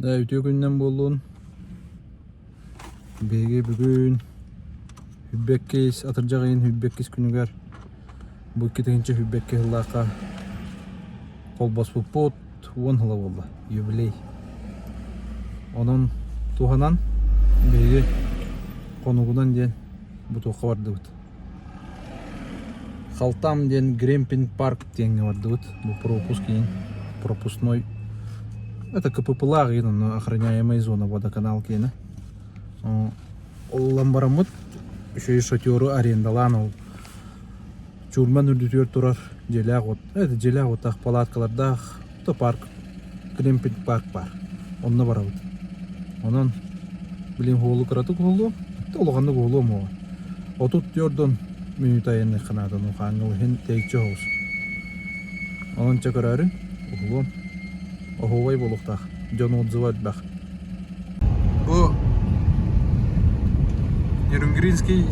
Да, үтүө күнүнэн буоллун. Биһиги бүгүн Хүббэккис, атырдьах ыйын Хүббэккис күнүгэр бу 2022 сыллаахха холбоспуппут 10 сыла буолла, юбилей. Онон туһанан биһиги хонугунан диэн бутуохха бардыбыт. Халтам диэн Гремпин парк диэҥҥэ бардыбыт. Бу пропуск иин, пропускной. Это КПП-лаах иин, онно охраняемая зона водоканал киэнэ. Ол ылан бараммыт, үчүгэй шатеру арендалаан ол Чурман үрдүтүгэр турар дьиэлээх от, это дьиэлээх оттаах палаткалардаах то парк, Гремпинг парк баар. Онно барабыт. Онон билин уһуолу кыратык уһуллуом, то улаханнык уһулуом уоҕа. 34 мүнүүтэ айанныахха наада Нухааҥҥа иһин тэйиччи оһоҕус. Онон чэ көрөөрүн, уһулуом. Оһуобай буолуохтаах. Дьон отзыва элбэх. Бу Нерюнгринский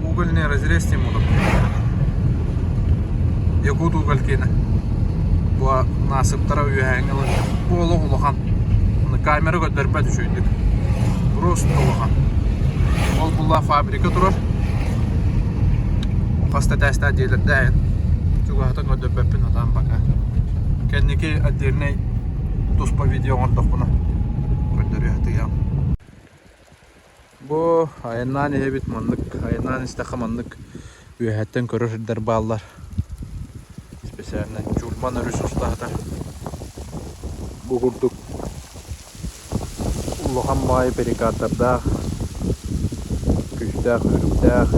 угольный разрез диэн буолар. Якут уголь киэнэ. Бу наасыптара үөһээҥҥи ылан бу олох улахан. Камера көрдөрбөт үчүгэйдик. Просто улахан. Ол булла фабрика турар. Хас да этээстээх дьиэлэрдээх чугаһатан көрдөрбөппүн сатаан пока. Кэнники отдельнай туспа видео оҥордохпуна көрдөрүө сатыам. Бу айаннаан иһэбит маннык айаннаан истэххэ маннык үөһэттэн көрөр сирдэр бааллар. Специально Чурман өрүс устаһытар. Бу курдук улахан баҕайы перекаттардаах, күүстээх үүрүктээх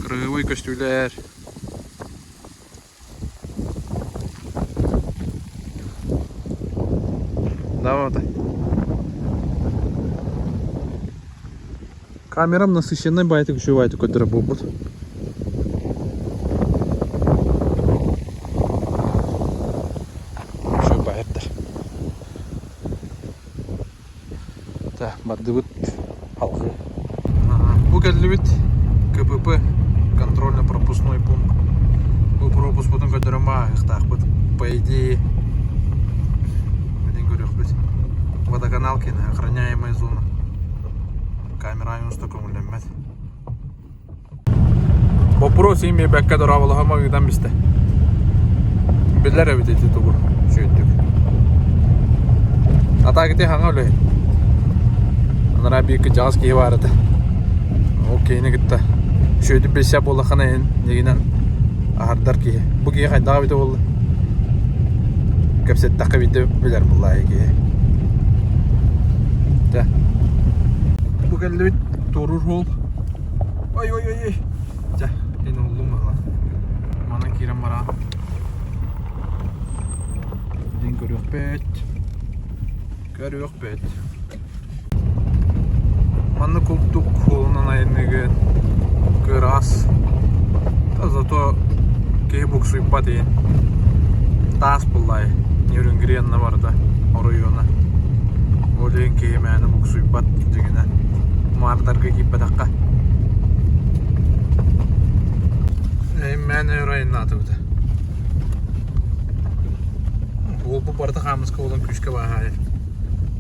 кырыһыабай көстүүлэр. Давай. Камерам насыщенный байтык үчүгэй байтык көрдөрөр буолбут. Үчүгэй байырдар. Так, бардыбыт алгыы. Бу кэллибит КПП контрольно-пропускной пункт. Бу пропускпутун көрдөрөн бааһыахтаахпыт. По идее, билин көрүөхпүт. Водоканал киэнэ, охраняемая зона. Камера уста көҥүллэммэт. Боппуруос иһин биэрбэккэ дорооболоһомо ыытан бистэ. Биллэр эбит ити тугу үчүгэйдик. Атаа ити хаҥа үлэһит. Анараа биир кырдьаҕас киһи баар этэ. Ол киһини кытта үчүгэйдик билсэ буоллаххына иһин дьиҥинэн аһардар киһи. Бу киһи хайдаҕа эбитэ буолла? Кэпсэттэххэ биирдэ билэр буоллаа киһи. Дьэ. Бу кэллибит туоруур суол. Ой ой ой ой. Дьэ, ин уллум быһылаах. Манан киирэн бараан. Дин көрүөхпүт. Көрүөхпүт. Манна курдук суолунан айанныыгын кыраас. Зато киһи буксуйбат иһин. Таас буллай. Нерюнгри барда оройуона. Ол иһин киһи мээнэ буксуйбат дьиҥинэ. Маардарга киирбэтэххэ. Мээнэ өр айаннаатыбыт. Уолбут барыта хаамыска буолан күүскэ бааһаайар.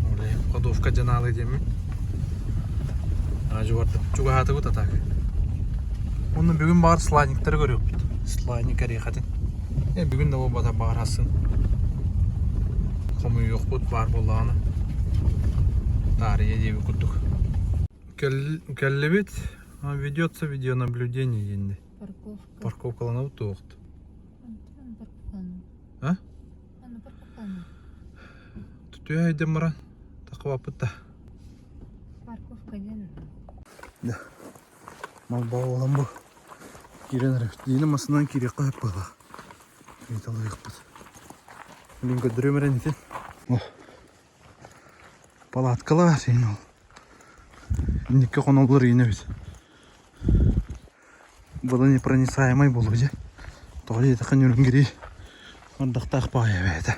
Ол иһин ходовка дьанаалыы диэммин. Дьугардым. Чугаһаатыбыт а так. Уонна бүгүн баҕар слайниктары көрүөхпүт. Слайник эриэхэтин. Э, бүгүн да буолбатар баҕар асын. Хомуйуохпут баар буоллаҕына. Таарыйа диэбит курдук. Кэллибит. Ведется видеонаблюдение диэнди. Парковка. Парковкаланабыт туохт. А? Аны парковкаланабыт. Түтүө өйдөм баран тахыбаппыт да. Парковка диэн. Малбаа буолан бу киирэн эрэ. Диини массыынан киириэххэ сөп быһыылаах. Ыйыталыахпыт. Мин көрдөрүөм эрэ инитин. Палаткалар иин ол. Инникке хоноллор иин эбит. Водонепроницаемай буолуо дьэ. Тоҕо диэтэххэ Ньургири ардахтаах баҕайы эбээтэ.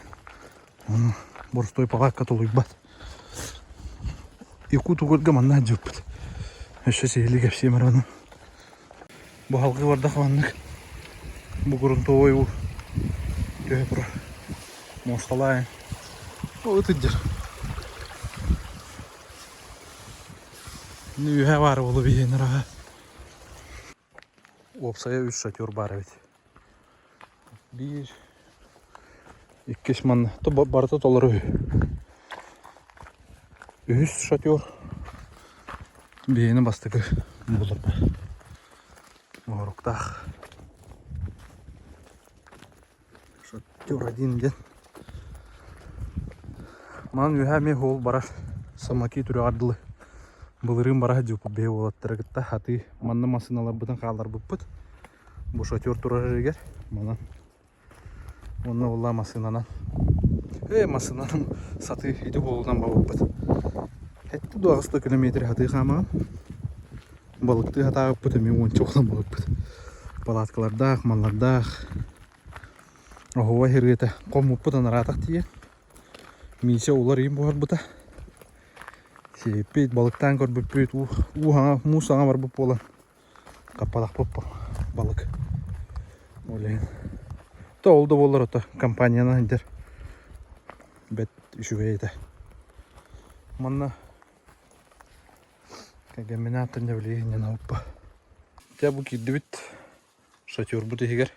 Ону боростуой палаакка тулуйбат. Якут угольга манна сылдьыбыппыт. Өссө сиһилии кэпсиэм эрэ ону. Бу салгыы бардах маннык. Бу грунтовой уу түһэ турар. Муосталаайын. Ыт илдьэр. Үөһэ баар буолу биһиэнэр аха. Уопсайа үс шатер баар эбит. Биир, иккис манна барыта толору үһү. Үһүс шатер биһиэнэ бастакы буларба. Оһоруктаах. Шатер один диэн. Манан үөһээ эмиэ уол барар Самаки түрэҕэр дылы былырыын бара сылдьыбыппыт биһи уолаттары кытта хатыы манна массыыналарбытын хаалларбыппыт. Бу шатер турар сиригэр манан уонна буолла массыынанан массыынанан сатыы ити уолунан барбыппыт. Сэттэ дуо аҕыс да километр сатыы хаамаҕын. Балыктыы сатаабыппыт эмиэ уонча буолан балыкпыт. Палаткалардаах, маллардаах Оһуобай ырыата хоммуппут анараатах тиийэн Миисэ улар иин буһарбыта. Сиэппит, балыктаан көрбүппүт, уу, уу хаҥа, муус саҥа барбыт буолан хаппалахпыт балык. Ол иһин. То ол да буоллар ото компаниянан сылдьар бэт үчүгэй этэ. Манна кэргэммин ааттан дьэ билигин инньэ Дьэ бу киирдибит шатербут иһигэр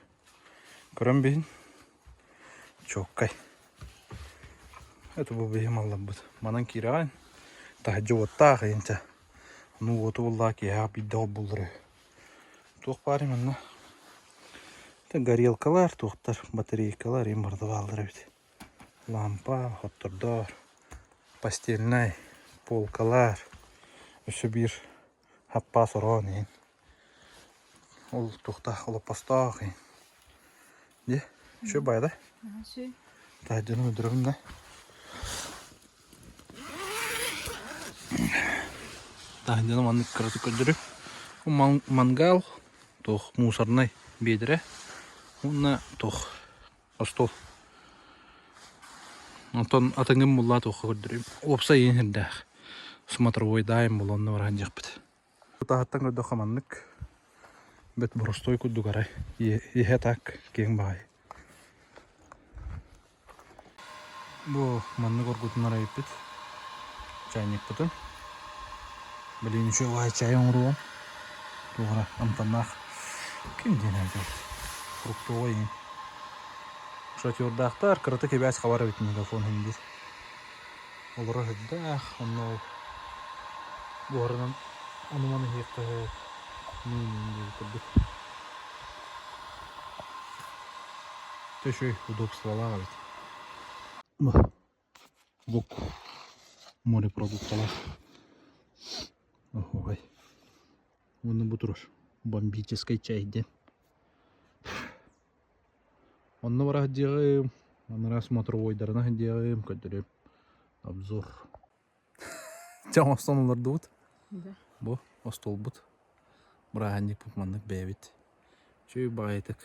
көрөн биһин чуоккай. Это бу биһи малларбыт. Манан киирэҕин таһырдьа уоттаах инчэ. Ну уоту буллаа киэһэ биирдэ холбууллар үһү. Туох баарый манна? Горелкалар, туохтар, батарейкалар им барыта бааллар эбит. Лампа, хоттордоор, постельнай, полкалар, өссө биир хаппаас ороон иһин. Ол туохтаах олоппостоох иһин. Дьэ, үчүгэй баайда. Таһырдьаны көрдөрөбүн да. Таһырдьаны маннык кыратык көрдөрүм. Мангал, туох мусорнай биэдэрэ уонна туох остуол. Онтон атыҥым буллаа туохха көрдөрүүм. Уопсай иин сирдээх. Смотровойдаайым буолан онно баран дьиэхпит. Таһыттан көрдөххө маннык бэт боростуой курдук арай иһэ так киэҥ баҕайы. Бу маннык оргутунар эбиппит чайникпытын. Блин, үчүгэй чай оҥоруом. Туох эрэ амтаннаах ким диэн эбит фруктовай иһин. Шатердаахтар кыратык ибээс хабар эбит мегафон иһин диир. Олоро сырдаах, онно ол буһарынан ону-маны иһиэххэ сөп миин диэбит курдук. Үчүгэй удобстволаах эбит. Бук морепродукталаах. Оһуохай. Уонна бу турар бомбическай чай диэн. Онно бара сылдьыаҕым, анараа смотровойдарына сылдьыаҕым, көрдөрүөм. Обзор. Дьэ оҥостон олордубут. Бу остуолбут. Бырааһынньыкпыт маннык бэйэбит. Үчүгэй баҕайытык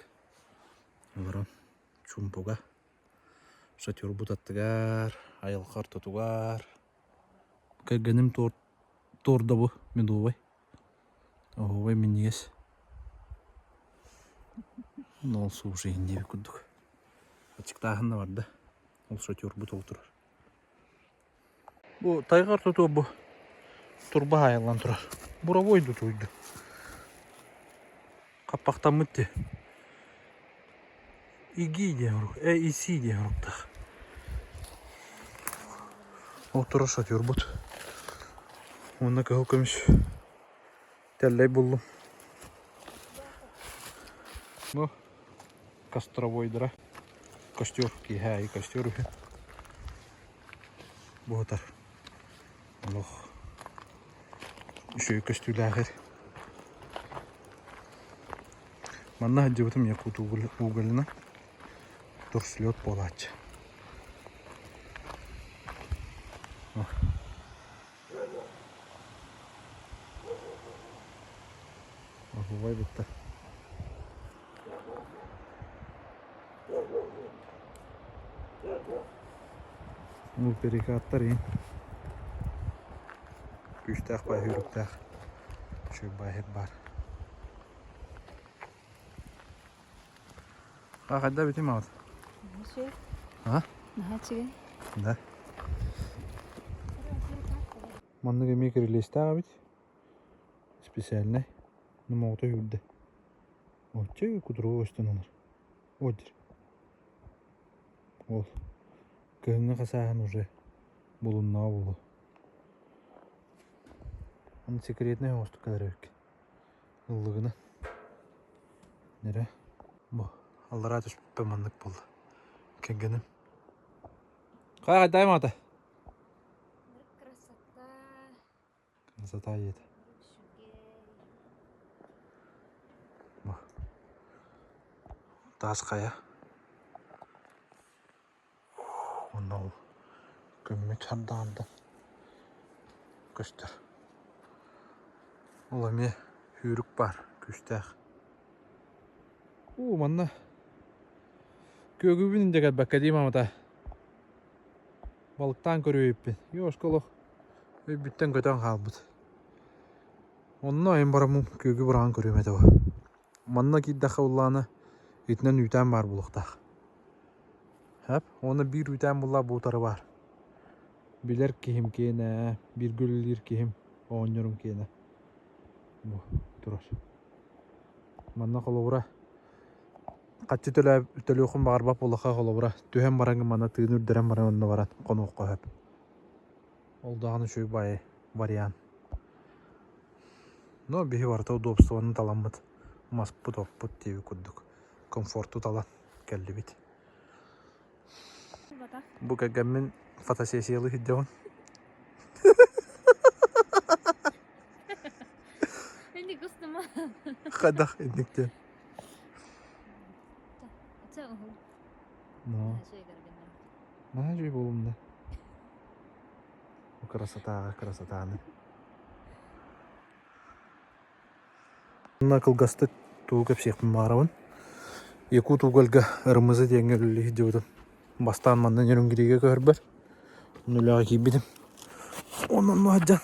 олорон чуумпуга шатербут аттыгар, айылҕа ортотугар. Кэргэним торда бу медовай. Оһуобай минньигэс. Ол суши диэбит курдук. Аччыктааһын да барда. Ол шатербут ол турар. Бу тайҕа ортотугар бу турба хаайыллан турар. Буровой тутуйду. Хаппахтаммыт дии. ИГИ диэн урук, ЭИСИ диэн уруктаах. Ол турар шатербут. Уонна кыһыл көмүс тэллэй буллум. Ну, костровойдара. Костер, киэһэ аайы костер үһү. Буотар. Олох үчүгэй көстүүлээх Манна сылдьыбытым Якут уголина турслет буолааччы. Оһуобай бытта. Ол перекаттар иһин күүстээх баай сүүрүктээх үчүгэй баай баар. А хайда бүтүм аҕат? А? Наһаа үчүгэй. Да. Маннык эмиэ кирилиэстээх эбит. Специальнай. Номоҕото үүрдэ. Оччо кутуруга көстөн ылар. О диир. Ол кыһыҥҥы хасааһын уже булуннаҕа буолуо. Аны секретнэй оҥостук кэлэр эбиккин. Ыллыгынан. Эрэ. Бу аллараа түспүппэ маннык буолла. Кэргэним. Хайа хайдайым аата? Красота. Красота диэтэ. Бу. Таас хайа. Уонна ол күммүт хардаҕардан көстөр. Ол эмиэ сүүрүк баар, күүстээх. Уу, манна күөгүбүн илдьэ кэлбэккэ дии маамата. Балыктаан көрүөйүппүн. Ёшка олох өйбүттэн көтөн хаалбыт. Онно айан бараммын күөгү быраҕан көрүөм этэ бу. Манна киирдэххэ уллаана итинэн үүтээн баар буолуохтаах. Хөп, уонна биир үүтээн булла бу утары баар. Билэр киһим киэнэ, бииргэ үлэлиир киһим, оҕонньорум киэнэ. Бу турар. Манна холобура хаччы төлүөхүн баҕарбат буоллахха холобура түһэн баран манна тыын үрдэрэн баран онно баран хонуохха сөп. Ол даҕаны үчүгэй баайы вариант. Но биһи барыта удобствоны таламмыт маспыт оппут диэби курдук комфорту талан кэллибит. Бу кэргэммин фотосессиялыы сылдьабын. Инник устума. Хайдах инник диэн. Ну. Наһаа үчүгэй буолумна. Красотаҕа красотаны. Манна кылгастык тугу кэпсиэхпин баҕарабын. Якут угольга Ырмызы диэҥҥэ үлэлии сылдьыбытым. Бастаан манна Нерюнгригэ көһөрбөр. Онно үлэҕэ киирбитим. Онон сылдьан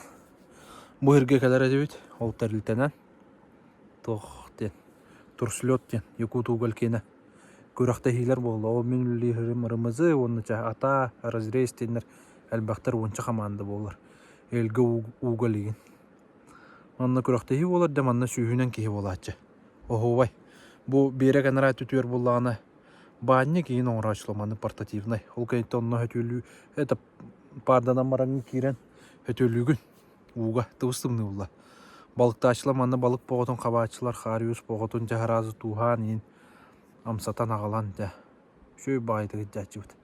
бу сиргэ кэлэр этибит. Ол тэрилтэнэн туох диэн турслет диэн Якут уголь киэнэ күрэхтэһиилэр буолла. Ол мин үлэлиирим Ырмызы уонна Ата, Разрез диэннэр элбэхтэр уонча хамаанда буолар. Элгэ уголь игин. Манна күрэхтэһии буолар да манна сүүһүнэн киһи буолааччы. Оһуобай. Бу биэрэк анараа өттүтүгэр буоллаҕына баанньык иин оҥорооччулар маннык портативнай. Ол кэнниттэн онно сөтүөлүү это паарданан бараҥҥын киирэн сөтүөлүүгүн ууга тыбыс тымныы буолла. Балыктааччылар манна балык боҕотун хабааччылар хариус боҕотун дьаһараазы тууһаан иин амсатан аҕалан дьэ үчүгэй баҕайытык илдьээччибит.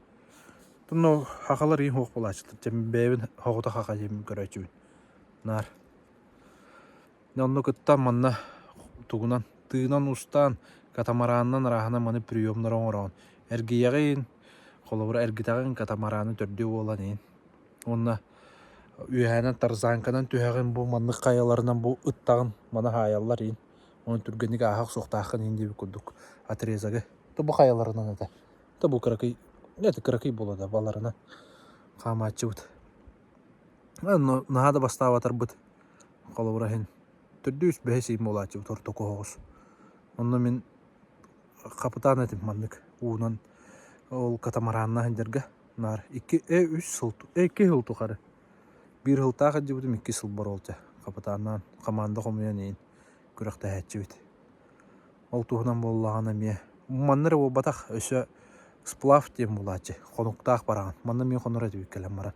Онно хахалар иин суох буолааччылар. Дьэ бэйэбин соҕотох хаха диэн көрөөччүбүн. Наар. Онно кытта манна тугунан тыынан устаан, катамаранынан арааһынан маны приемнары оҥороон эргийэҕин, холобура эргитэҕин катамараны төрдүө буолан иһин. Уонна үөһээнэн тарзанканан түһэҕин бу маннык хайаларынан бу ыттаҕын маны хаайаллар иһин. Онон түргэнник ааһа охсуохтааххын иһин диэбит курдук отрезогы. То бу хайаларынан этэ. То бу кыракый, это кыракый буола да баларынан хаамааччыбыт. Наһаа да бастаабатарбыт, холобура иһин, төрдүс, бэһис ыйым буолааччыбыт ортоку оһоҕос. Онно мин хапытаан этим маннык уунан ол катамаранна сылдьарга наар икки э үс сыл икки сыл тухары биир сылтаах сылдьыбытым икки сыл боруолча хапытааннаан хамаанда хомуйан иһин күрэхтэһээччибит. Ол туһунан буоллаҕына эмиэ манна эрэ буолбатах өссө сплав диэн буолааччы хонуктаах бараҕын манна эмиэ хонор этибит кэлэн баран.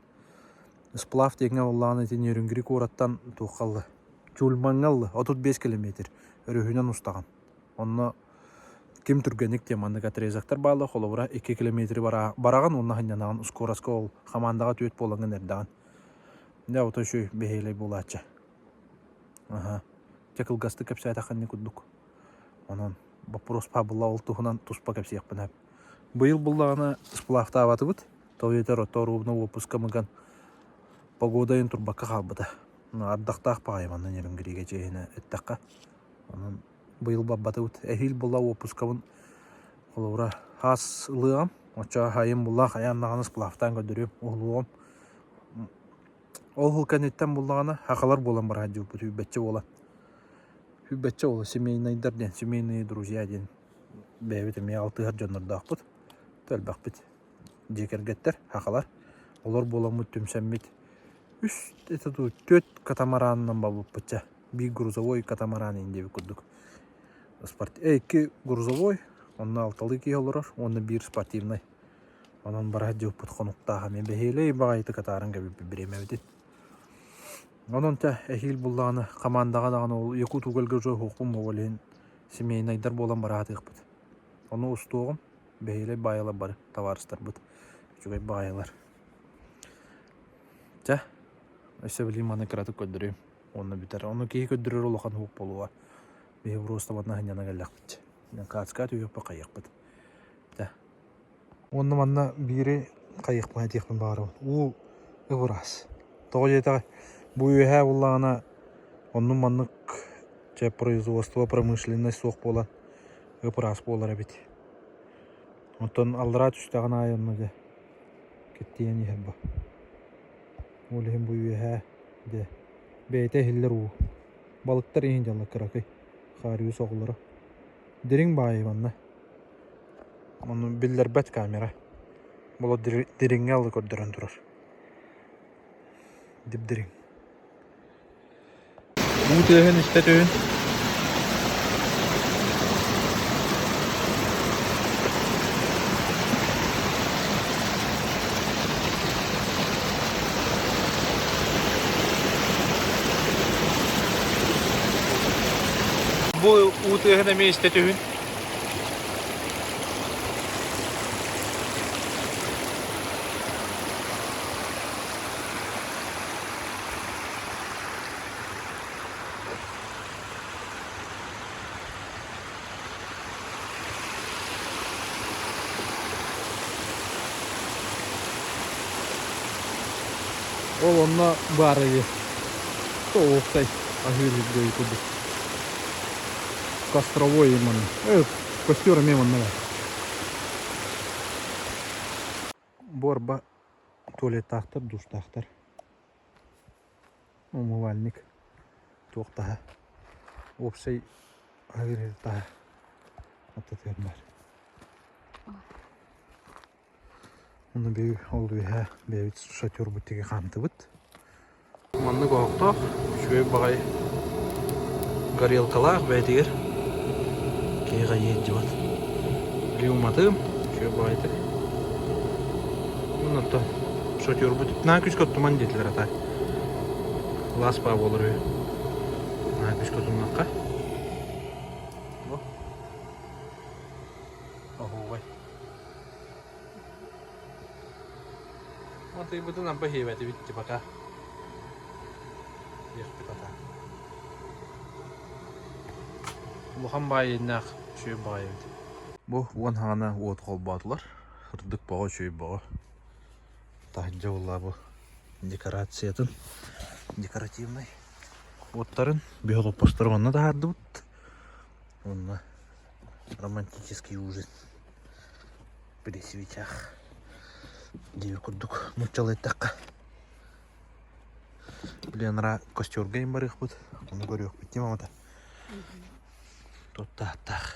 Сплав диэҥҥэ буоллаҕына ити Нерюнгри куораттан туохха ылла? Чульмаҥҥа ылла, 35 километр өрүһүнэн устаҕын. Онно ким түргэнник диэн маннык отрезоктар бааллар, холобура 2 километры бараҕын уонна сынньанаҕын скоростка ол хамаандаҕа түөрт буолаҥҥын эрдэҕин. Дьэ, ото үчүгэй бэһиэлэй буолааччы. Аһа. Дьэ кылгастык кэпсээтэххэ инник курдук. Онон боппуруос баабылла ол туһунан туспа кэпсиэхпин сөп. Быйыл буллаҕына сплавтаабатыбыт. Тоҕо диэтэр ото оруобуна уоппуска мыган погода ыйын турбакка хаалбыта. Ардахтаах баҕайы манна Нерюнгригэ чиэһинэ эттэххэ. Онон быйыл барбатыбыт. Эһиил була уоппускабын холобура хаас ылыаҕым. Оччоҕо хайым булла хайаан даҕаны сплавтаан көрдөрүөм, уһулуоҕум. Ол сыл кэнниттэн буллаҕына хахалар буолан бараат дьылбыт сүүрбэччэ буолан. Сүүрбэччэ буола семейнайдар диэн, семейные друзья диэн бэйэбит эмиэ алтыһар дьоннордоохпут. Элбэхпит. дьиэ кэргэттэр, сахалар. Олор буоламмыт түмсэммит үс это дуу түөрт катамаранынан барбыппыт чэ. Биир грузовой катамаран ин диэбит курдук. Спорт... икки грузовой, онно алталыы киһи олорор уонна биир спортивнай. Онон бара сылдьыбыппыт хонуктаах эмиэ бэһиэлэй баҕайытык атааран кэбиппит бириэмэбитин. Онон тэ эһиил буллаҕына хамаандаҕа даҕаны ол Якут угольга уже уһуохпун буолуо иһин семейнайдар буолан бараатыахпыт. Ону устуоҕум, бэһиэлэй баайалар бары табаарыстарбыт үчүгэй баайалар. Чэ, өссө билигин маны кыратык көрдөрүөм уонна бүтэр. Ону киһи көрдөрөр улахан уһук буолуо. Биһи просто манна сынньана кэллэхпит. Кацка түһүөхпүт хайыахпыт. Чэ. Уонна манна биири хайыахпын этиэхпин баҕарабын. Уу ып-ыраас. Тоҕо диэтэҕэй, бу үөһээ буллаҕына оннук маннык чэ производство промышленность суох буолан ып-ыраас буолар эбит. Оттон аллараа түстэҕин аайы онно дьэ кэттийэн иһэр бу. Ол иһин бу үөһээ дьэ бэйэтэ иһиллэр уу. Балыктар иһин дьалла кыракый хариус оҕолоро. Дириҥ баайы манна. Ону биллэрбэт камера. Боло дириҥҥэ алы көрдөрөн турар. Дип-дириҥ. Уу тыаһын истэ түһүн. Бу уу тыаһын эмиэ истэ түһүн. Ол онно баар үһү. Уопсай аһыыр үрдүөй курдук. Костровой манна. Костер эмиэ манна баар. Буорба туалеттаахтар, душтаахтар. Умывальник туох таһа. Уопсай аһыыр таһа. Аттатыгар баар. Ону биһиги ол үөһэ бэйэбит шатербут диэки хаамтыбыт. Маннык оһохтоох, үчүгэй баҕайы горелкалаах бэйэтигэр киһи хайыы сылдьыбат. Били уматыым, үчүгэй баҕайытык. Онон оттон шатербут наһаа күүскэ оттуман диэтилэр ата. Ласпа буолар үһү. Наһаа күүскэ отуннахха. Бу. Оһуобай. Матыйбытын арба иһиэбэтибит пока. Диэхпит ата. Улахан баайыннаах үчүгэй баҕайы эбит. Бу уон хаҕана уот холбоотулар. Сырдык бөҕө үчүгэй бөҕө. Таһырдьа буолла бу декорациятын декоративнай уоттарын бүһэ олоппостору манна таһаардыбыт. Уонна романтический ужин при свечах диир курдук нууччалыы эттэххэ Ленара костерга им барыахпыт ону көрүөхпүт дии мамата туттааттаах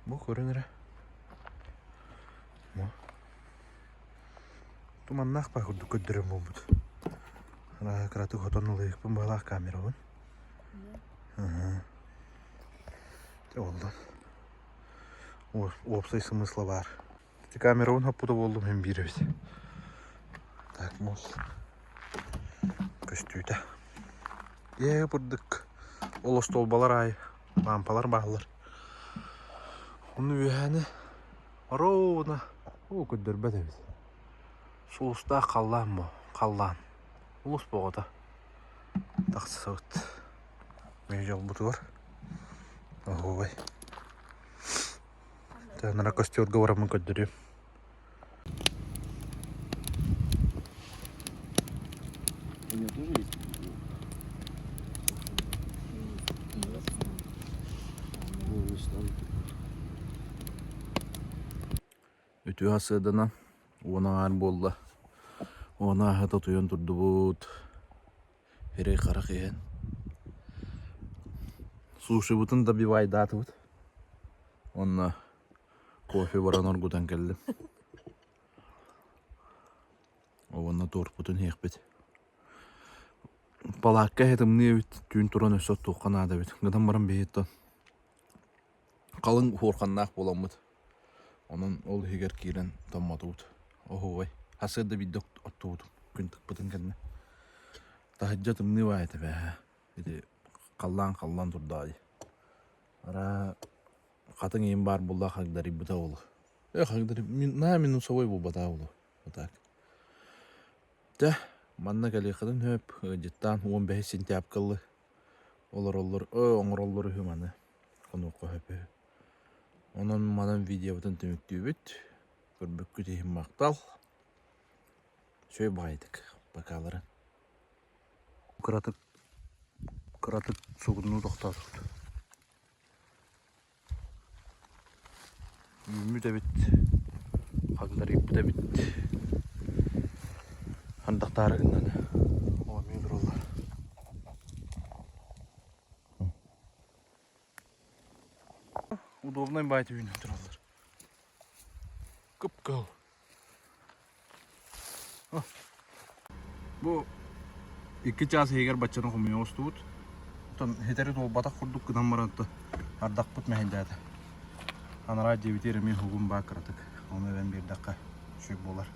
бу көрүн эрэ туманнаах баа курдук көрдөрөн буолбут кыратык хотон ылыахпын быһалаах камерабын Оллон. Уопсай смысла баар. Ити камерабын хоппута буоллум иһин биир эбит. Так, муус көстүүтэ. Ээ, бырдык ол остуолбалар аайы лампалар бааллар. Ону үөһээни ровно оо көрдөрбөт эбит. Сулустаах халлаан бу, халлаан. Улус боҕото. Тахсыбыт. Мин дьолбутугар оһуобай. Нара костерга бараммын көрдөрүөм. У него тоже есть? Ну, значит, он Үтүө сыадана уон аҥаар буолла. Уон ааһыта утуйан турдубут. Сирэй-харах иһэн сушибытын добивайдаатыбыт уонна кофе баран оргутан кэллим. Уонна туорпутун иһиэхпит. Палаакка иһэ тымныы эбит, түүн туран өссө оттуохха наада эбит. Гынан баран биһиттэн халыҥ уорханнаах буоламмыт. Онон ол иһигэр киирэн томмотубут. Оһуобай. Сарсыарда биирдэ оттубутум. Күн тыкпытын кэннэ. Таһырдьа тымныы баайа этэ бээ. Ити халлаан халлаан турдаҕа дии. Араа хатыҥ иһин баар буолла хагдарыйбыта ол. Э хагдарый на минусовой буолбатаа буолуо. Вот так. Дьэ, манна кэлиэххитин сөп. Ыалдьыттаан 15 сентябрь ыллы. Олороллор, оҥороллор үһү маны. Хонуохха сөп үһү. Онон манан видеобытын түмүктүүбүт. Көрбүккүт иһин махтал. Үчүгэй баҕайытык. Пока-лары. Кыратык кыратык сугуннуу тохтоотубут. Үүммүт эбит, хагдарыйбыт эбит. Ардахтаары гыннаны. Оонньуу тураллар. Удобнай баайты үүнэн тураллар. Кып-кыһыл. Бу икки чаас иһигэр баччаны хомуйа оҕустубут. Оттон ситэри туолбатах курдук гынан баран ардахпыт мэһэйдээтэ. Анараа дьиэбитигэр эмиэ угун баа кыратык. Ону эбэн биэрдэххэ үчүгэй буолар.